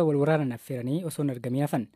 Wal waraanan affeeranii osoo hin argamin hafan.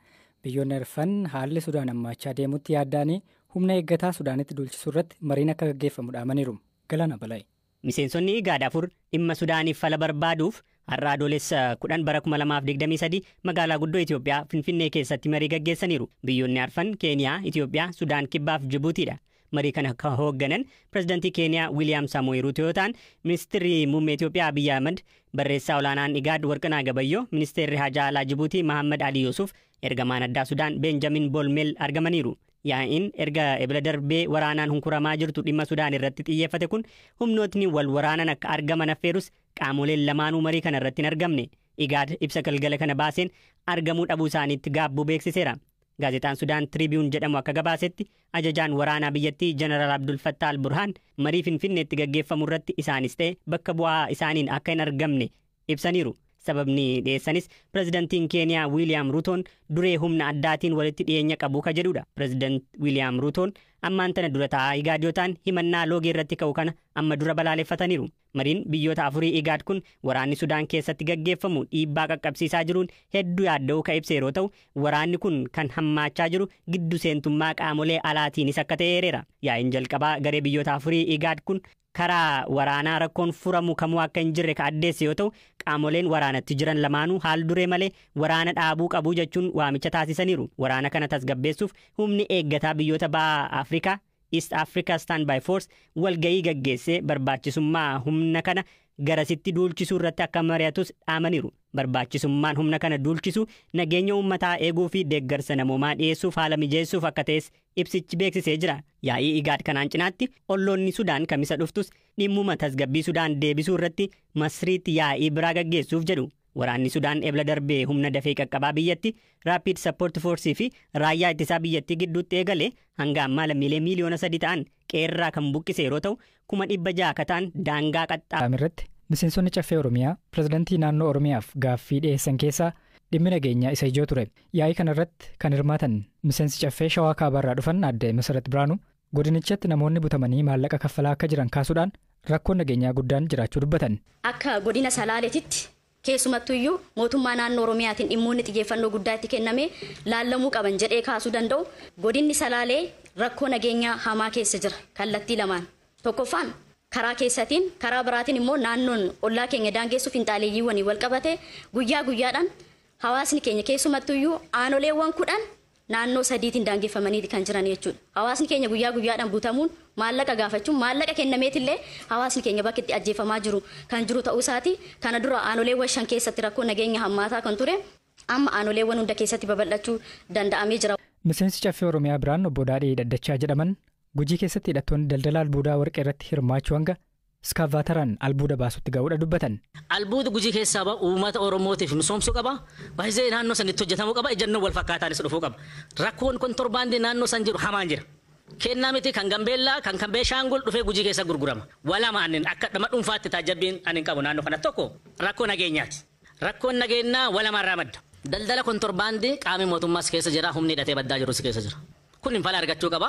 Biyyoonni arfan haalli Sudaan hammaachaa deemutti yaadda'anii humna eeggataa Sudaanitti duulchisuu irratti mariin akka gaggeeffamu dhaamaniiru. Galaana Balaayi. Miseensonni Igaad afur dhimma Sudaaniif fala barbaaduuf har'a Adoolessa 10 bara 2023 magaalaa guddoo Itoophiyaa Finfinnee keessatti marii gaggeessaniiru. Biyyoonni arfan Keeniyaa, Itoophiyaa, Sudaan Kibbaa fi Jibuutiidha. Marii kana kan hoogganan pirezidantii Keeniyaa Wiiliyaam Saamo'ee Ruutoo yoo ta'an, ministeerri muummee Itoophiyaa Abiyyi Ahmad, barreessaa olaanaan Igaad Warqinaa Gabayyoo, ministeerri haajaa alaa Jibuutii Mahammad Ali Yuusuf, ergamaan addaa Sudaan Beenjamin Boolmeel argamaniiru. Yaa'iin erga ebila darbee waraanaan hunkuramaa jirtu dhimma Sudaan irratti xiyyeeffate kun humnootni wal waraanan akka argaman affeerus qaamoleen lamaanuu marii kana irratti hin argamne. Igaad ibsa galgala kana baaseen argamuu dhabuu isaaniitti gaabbuu beeksiseera. Gaazexaan Sudaan Tribune jedhamu akka gabaasetti ajajaan waraanaa biyyattii Jeneraal Abdul Fattah al-Burhaan marii Finfinneetti gaggeeffamu irratti isaanis ta'e bakka bu'aa isaaniin akka hin argamne ibsaniiru. Sababni dhiyeessanis pirezidantiin Keeniyaa Wiiliyaam Ruutoon duree humna addaatiin walitti dhiyeenya qabu ka jedhudha. Pireezidant Wiiliyaam Ruutoon ammaan tana dura taa'aa Igaad yoo ta'an, himannaa loogii irratti ka'u kana amma dura balaaleffataniiru. Mariin biyyoota afurii Igaad kun waraanni Sudaan keessatti gaggeeffamu dhiibbaa qaqqabsiisaa jiruun hedduu yaadda'uu ka ibse yeroo ta'u, waraanni kun kan hammaachaa jiru giddu seentummaa qaamolee alaatiinis akka ta'e eereera. Yaa'iin jalqabaa garee biyyoota afurii Igaad kun karaa waraanaa rakkoon furamu kamuu akka hin jirre ka addeesse yoo ta'u, qaamoleen waraanatti jiran lamaanuu haal duree malee waraana dhaabuu qabu jechuun waamicha taasisaniiru. Waraana kana tasgabbeessuuf humni eeggataa biyyoota baha Afrikaa East Africa Standby Force walgahii gaggeessee barbaachisummaa humna kana garasitti duulchisuu irratti akka mari'atus dhaamaniiru. Barbaachisummaan humna kana duulchisuu nageenya uummataa eeguu fi deeggarsa namoomaa dhiyeessuuf haala mijeessuuf akka ta'es ibsichi beeksisee jira. Yaa'ii Igaad kanaan cinaatti olloonni Sudaan kamisa dhuftus dhimmuma tasgabbii Sudaan deebisuu irratti Masriitti yaa'ii biraa gaggeessuuf jedhu. Waraanni Sudaan ebla darbee humna dafee qaqqabaa biyyatti Rapid Support Force fi raayyaa ittisaa biyyattii gidduutti eegale hanga ammaa lammiilee miiliyoona 3 ta'an qeerraa kan buqqise yeroo ta'u, 600,000 akka ta'an daangaa qaxxaa. Irratti miseensonni Caffee Oromiyaa pirezidantii naannoo Oromiyaaf gaaffii dhiyeessan keessaa dhimmi nageenyaa isa ijoo ture. Yaa'ii kana irratti kan hirmaatan miseensi Caffee Shawaa Kaabaarraa dhufan Aadde Masarat Biraanuu godinichatti namoonni butamanii maallaqa kaffalaa akka jiran kaasuudhaan rakkoon nageenyaa guddaan jiraachuu dubbatan. Akka godina Salaaleetitti keessumattuyyuu mootummaa naannoo Oromiyaatiin dhimmoonni xiyyeeffannoo guddaa itti kenname laallamuu qaban jedhee kaasuu danda'u, godinni Salaalee rakkoo nageenyaa hamaa keessa jira kallattii lamaan. Tokkoffaan karaa keessatiin, karaa biraatiin immoo naannoon ollaa keenya daangessuuf finxaaleeyyiiwwanii wal qabate guyyaa guyyaadhaan hawaasni keenya, keessumattuyyuu aanoleewwan 10 naannoo sadiitiin daangeffamanii kan jiran jechuudha. Hawaasni keenya guyyaa guyyaadhaan butamuun, maallaqa gaafachuun, maallaqa kennameetillee hawaasni keenya bakka itti ajjeefamaa jiru kan jiru ta'uu isaati. Kana dura aanoleewwan shan keessatti rakkoo nageenya hammaataa kan ture amma aanoleewwan hunda keessatti babal'achuu danda'amee jira. Miseensi Caffee Oromiyaa biraan obbo Daadhii Daddachaa jedhaman Gujii keessatti hidhattoonni daldala albuudaa warqee irratti hirmaachuu hanga iskaavaataraan albuuda baasutti ga'uudha dubbatan. Albuuda Gujii keessaa bahu uummata Oromootiif misoomsuu qaba. Baay'ee naannoo sanitti hojjetamuu qaba. Ejjennoon wal fakkaataanis dhufuu qaba. Rakkoon kontorbaandii naannoo san jiru hamaan jira. Kennaa miti, kan Gambeellaa kan Beeshaangul dhufee Gujii keessa gurgurama. Walama anin akka dhama dhuunfaatti taajjabbiin anin qabu naannoo kana tokko rakkoo nageenyaati. Rakkoon nageenyaa walamaarraa madda. Daldala kontorbaandii qaamni mootummaas keessa jira, humni hidhatee baddaa jirus keessa jira. Kun fala argachuu qaba.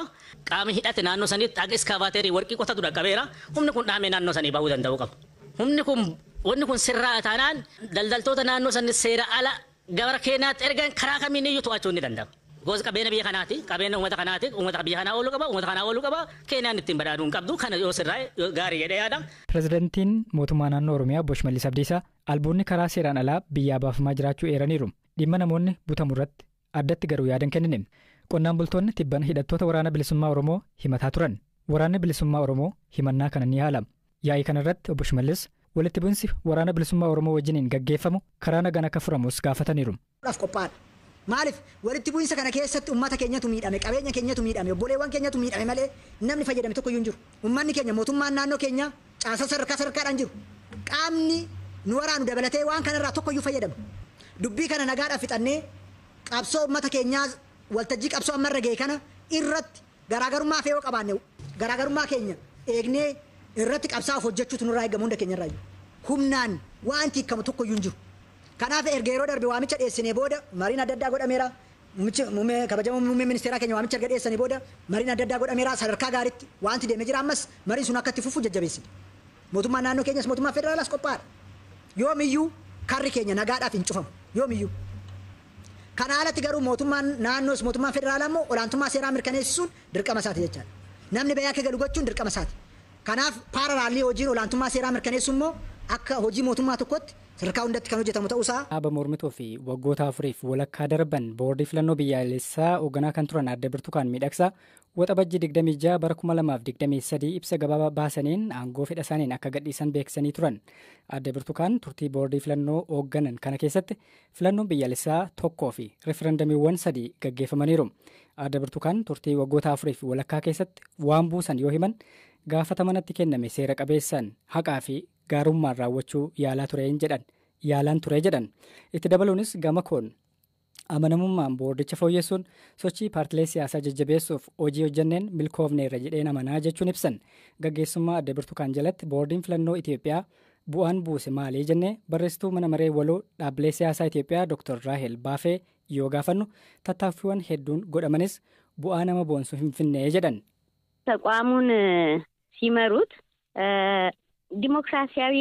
Qaamni hidhate naannoo sanitti akka iskaavaaterii warqii qotatu dhaqqabeera. Humni kun dhaamee naannoo sanii bahuu danda'uu qaba. Humni kun, wanni kun sirraa taanaan, daldaltoota naannoo sanii seera ala gara Keenyaatti ergan karaa kamiin iyyuu to'achuun ni danda'ama. Gosa qabeenya biyya kanaati, qabeenya uummata kanaati, uummata biyya kanaa ooluu qaba, uummata kanaa ooluu qaba. Keenyaan ittiin badhaadhuu hin qabdu. Kana yoo sirraa gaarii jedhee yaada. Pirezidantiin mootummaa naannoo Oromiyaa Obbo Shimallis Abdiisaa albuudni karaa seeraan alaa biyyaa baafamaa jiraachuu eeraniiru. Dhimma namoonni butamu irratti addatti garuu yaada hin kennine. Qonnaan bultoonni tibbana hidhattoota Waraana Bilisummaa Oromoo himataa turan. Waraanni Bilisummaa Oromoo himannaa kana ni haala. Yaa'ii kana irratti Obbo Shimallis walitti bu'insi Waraana Bilisummaa Oromoo wajjiniin gaggeeffamu karaa nagaan akka furamus gaafataniiru. Qophaa'aadha. Maaliif, walitti bu'insa kana keessatti uummata keenyatu miidhame, qabeenya keenyatu miidhame, obboleewwan keenyatu miidhame malee namni fayyadame tokko iyyuu hin jiru. Uummanni keenya, mootummaan naannoo keenya, caasaa sadarkaa sadarkaadhaan jiru. Qaamni nu waraanu dabalatee waan kanarraa tokko iyyuu fayyadama. Dubbii kana nagaadhaan fixannee qabsoo uummata keenyaa, waltajjii qabsoo ammarra ga'e kana irratti garaagarummaa fe'oo qabaanne, garaagarummaa keenya eegnee irratti qabsaa'uuf hojjechuutu nurraa eegamu hunda keenyarraa iyyuu. Humnaan waan hiikamu tokko iyyuu hin jiru. Kanaaf erga yeroo darbe waamicha dhiyeessinee booda mariin adda addaa godhameera. Muummichi muummee, kabajamoo muummee ministeeraa keenya waamicha erga dhiyeessanii booda mariin adda addaa godhameera. Sadarkaa gaariitti wanti deemee jira, ammas mariin sun akka itti fufu jajjabeessina. Mootummaan naannoo keenyas mootummaa federaalaas qophaa'aadha. Yoomiyyuu Karri keenya nagaadhaaf hin cufamu yoomiyyuu. Kana alatti garuu mootummaan naannoos mootummaan federaalaa immoo olaantummaa seeraa mirkaneessisuun dirqama isaati jechaadha. Namni bayyaa akka galu gochuun dirqama isaati. Kanaaf paaralaalii hojiin olaantummaa seeraa mirkaneessu immoo akka hojii mootummaa tokkotti sadarkaa hundatti kan hojjetamu ta'uusaa. Dhaaba mormituu fi waggoota afuriif walakkaa darban boordii filannoo biyyaalessaa hoogganaa kan turan Aadde Birtukaan Miidhagsaa Waxabajjii 26 bara 2023 ibsa gabaabaa baasaniin aangoo fedha isaaniin akka gadhiisan beeksisanii turan. Aadde Birtukaan turtii boordii filannoo hoogganan kana keessatti filannoon biyyaalessaa tokkoo fi referendamiiwwan 3 gaggeeffamaniiru. Aadde Birtukaan turtii waggoota afuriif walakkaa keessatti waan buusan yoo himan gaafatamanatti kenname seera qabeessaan haqaa fi gaarummaan raawwachuu yaalaan ture jedhan. Itti dabaluunis gama koon amanamummaan boordicha fooyyessuun sochii paartilee siyaasaa jajjabeessuuf hojii hojjanneen milkoofneerra jedheen amanaa jechuun ibsan. Gaggeessummaa Aadde Birtukaan jalatti boordiin filannoo Itoophiyaa bu'aan buuse maalii jennee barreessituu mana maree waloo dhaabbilee siyaasaa Itoophiyaa Dr. Raahel Baafee yoo gaafannu tattaaffiiwwan hedduun godhamanis bu'aa nama boonsu hin finne jedhan. ተቋሙን ሲመሩት ዲሞክራሲያዊ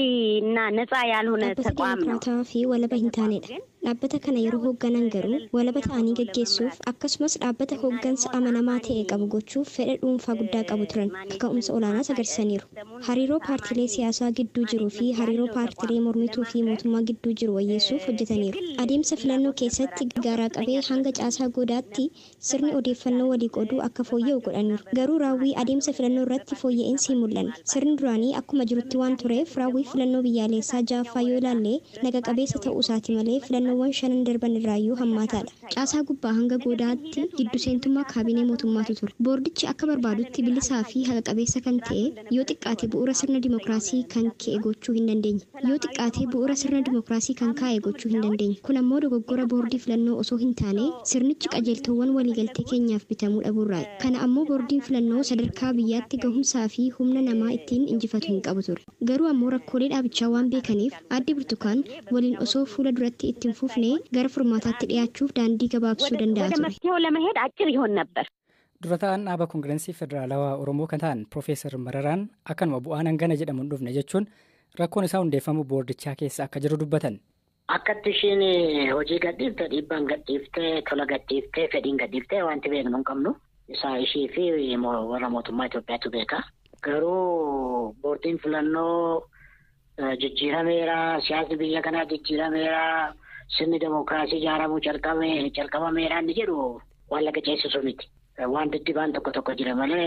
እና ነፃ ያልሆነ ተቋም ነው። Dhaabbata fi walaba hin taanedha. Dhaabbata kana yeroo hoogganan garuu walaba ta'anii gaggeessuuf akkasumas dhaabbata hooggansa amanamaa ta'e qabu gochuuf fedha dhuunfaa guddaa qabu turan. Kaka'umsa olaanaas agarsiisaniiru. Hariiroo paartiilee siyaasaa gidduu jiruu fi hariiroo paartiilee mormituu fi mootummaa gidduu jiru wayyeessuuf hojjetaniiru. Adeemsa filannoo keessatti gaaraa qabee hanga caasaa godaatti sirni odeeffannoo walii qooduu akka fooyya'u godhaniiru. Garuu raawwii adeemsa filannoo irratti fooyya'insi hin mul'anne. Sirni duraanii akkuma jirutti waan tureef raawwii filannoo biyyaalessaa ja'affaa yoo ilaalle naga qabeessa ta'uu isaati malee filannoowwan shanan darban irraayyuu hammaataadha. Caasaa gubbaa hanga godaatti giddu seentummaa kaabinee mootummaatu ture. Boordichi akka barbaadutti bilisaa fi haqa qabeessa kan ta'e yoo xiqqaate bu'uura sirna dimookiraasii kan ka'e gochuu hin dandeenye. Yoo xiqqaate bu'uura sirna dimookiraasii kan kaa'e gochuu hin dandeenye. Kun ammoo dogoggora boordii filannoo osoo hin taane sirnichi qajeeltowwan waliigaltee keenyaaf bitamuu dhabuurraa. Kana ammoo boordiin filannoo sadarkaa biyyaatti gahumsaa fi humna namaa ittiin injifatu hin qabu ture. Garuu ammoo rakkoolee dhaabichaa waan beekaniif Aadde Birtukaan waliin osoo fuula duratti ittiin fufne gara furmaataatti dhiyaachuuf daandii gabaabsuu danda'a ወደ ture. መፍትሄው ለመሄድ አጭር ይሆን ነበር። Dura ta'an dhaaba Koongirensii Federaalawaa Oromoo kan ta'an Profeesar Mararaan akkanuma bu'aan hangana jedhamu hin dhufne jechuun rakkoon isaa hundeeffamu boordichaa keessa akka jiru dubbatan. Akkatti ishiin hojii gadhiifte, dhiibbaan gadhiifte, tola gadhiifte, fedhiin gadhiifte wanti beeknu hin qabnu. Isaa ishii fi warra mootummaa Itoophiyaatu beeka. Garuu boordiin filannoo jijjiirameera, siyaasni biyya kanaa jijjiirameera, sirni dimookiraasii ijaaramuu calqabameera inni jedhu waan laga ceesisu miti. Wanti dhibaan tokko tokko jira malee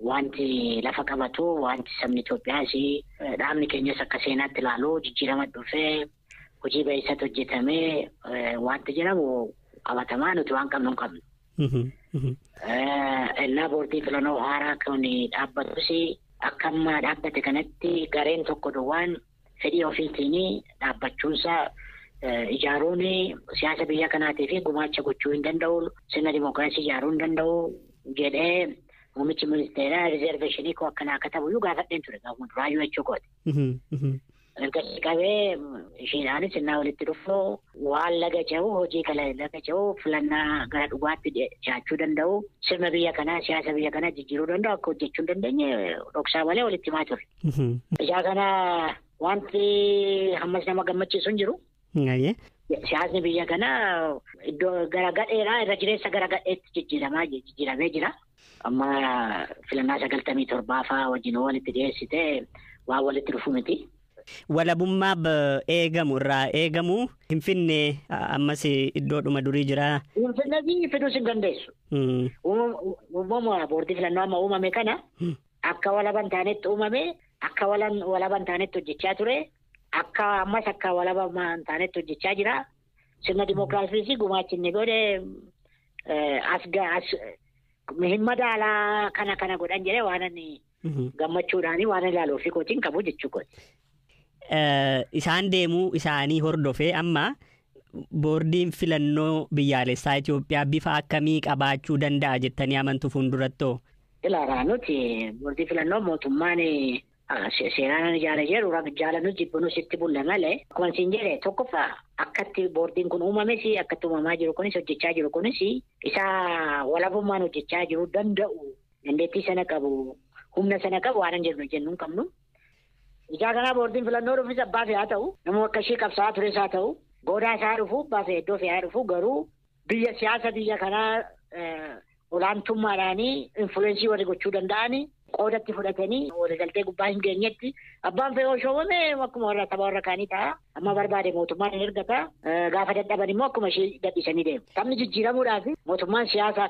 wanti lafa qabatu, wanti sabni Itoophiyaas dhaabni keenyas akka seenaatti ilaalu jijjiirama dhufee hojii baay'isatti hojjetamee wanti jedhamu qabatamaa nuti waan qabnu hin qabnu. Innaa boordii filannoo haaraa kun dhaabbatus akka amma dhaabbate kanatti gareen tokko duwwaan fedhii ofiitiin dhaabbachuunsaa ijaaruun siyaasa biyya kanaatii fi gumaacha gochuu hin danda'u, sirna dimookiraasii ijaaruu hin danda'u jedhee muummichi ministeeraa riizerveeshinii koo akkanaa akka ta'uyyuu gaafadheen ture gaafuma duraayyuu jechuu kooti. Ergasii qabee isheedhaanis innaa walitti dhufu waan laga ce'u hojii laga ce'u filannaa gara dhugaatti dhiyaachuu danda'u sirna biyya kanaa siyaasa biyya kanaa jijjiiruu danda'u akka hojjechuu hin dandeenye dhoksaa malee walitti himaa ture. Isaa kana wanti ammas nama gammachiisu hin jiru. Siyaasni biyya kanaa iddoo gara gadheeraa irra jireessa gara gadheetti jijjiiramee jira. Amma filannaa 97 fa'aa wajjin walitti dhiyeessitee waan walitti dhufu miti. Walabummaa eegamu irraa eegamu Finfinnee ammas iddoodhuma durii jira. Finfinnee fiduus hin dandeessu. Uumama boordii filannoo amma uumame kana akka walaba hin taanetti uumame, akka walaba hin taanetti hojjechaa ture, akka ammas akka walaba hin taanetti hojjechaa jira. Sirna dimookiraasiis gumaachi inni godhe as hin madaalaa kana kana godhan jedhee waan inni gammachuudhaanii waan ilaalu ofii kootiin qabu jechuu kooti. Isaan deemuu isaanii hordofee amma boordiin filannoo biyyaalessaa Itoophiyaa bifa akkamii qabaachuu danda'a jettanii amantu fuuldurattoo? Ilaalaa nuti boordii filannoo mootummaan seeraan ijaara jedhu jaalannu jibbinus itti bulle malee akkuma isin jedhe tokkoffaa akkatti boordiin kun uumames akkatti uumamaa jiru kunis hojjechaa jiru kunis isa walabummaan hojjechaa jiru danda'u dandeettii sana qabu humna sana qabu waan hin jennu hin qabnu. Ijaa kanaa boordiin filannoo dhufis abbaa fe'aa ta'u, nama akka ishee qabsaa'aa tures haa ta'u, goodaa isaa dhufu, abbaa fe'ee iddoo fe'aa dhufu garuu biyya siyaasa biyya kanaa olaantummaadhaanii influence warri gochuu danda'anii qoodatti fudhatanii waliigaltee gubbaa hin geenyetti abbaan fe'ee shoobame akkuma warra tapha warra kaanii ta'a. Amma barbaade mootummaan hin ergata. Gaafa dadhaban immoo akkuma ishee gadhiisanii deemu. Taphni jijjiiramuudhaaf mootummaan siyaasaa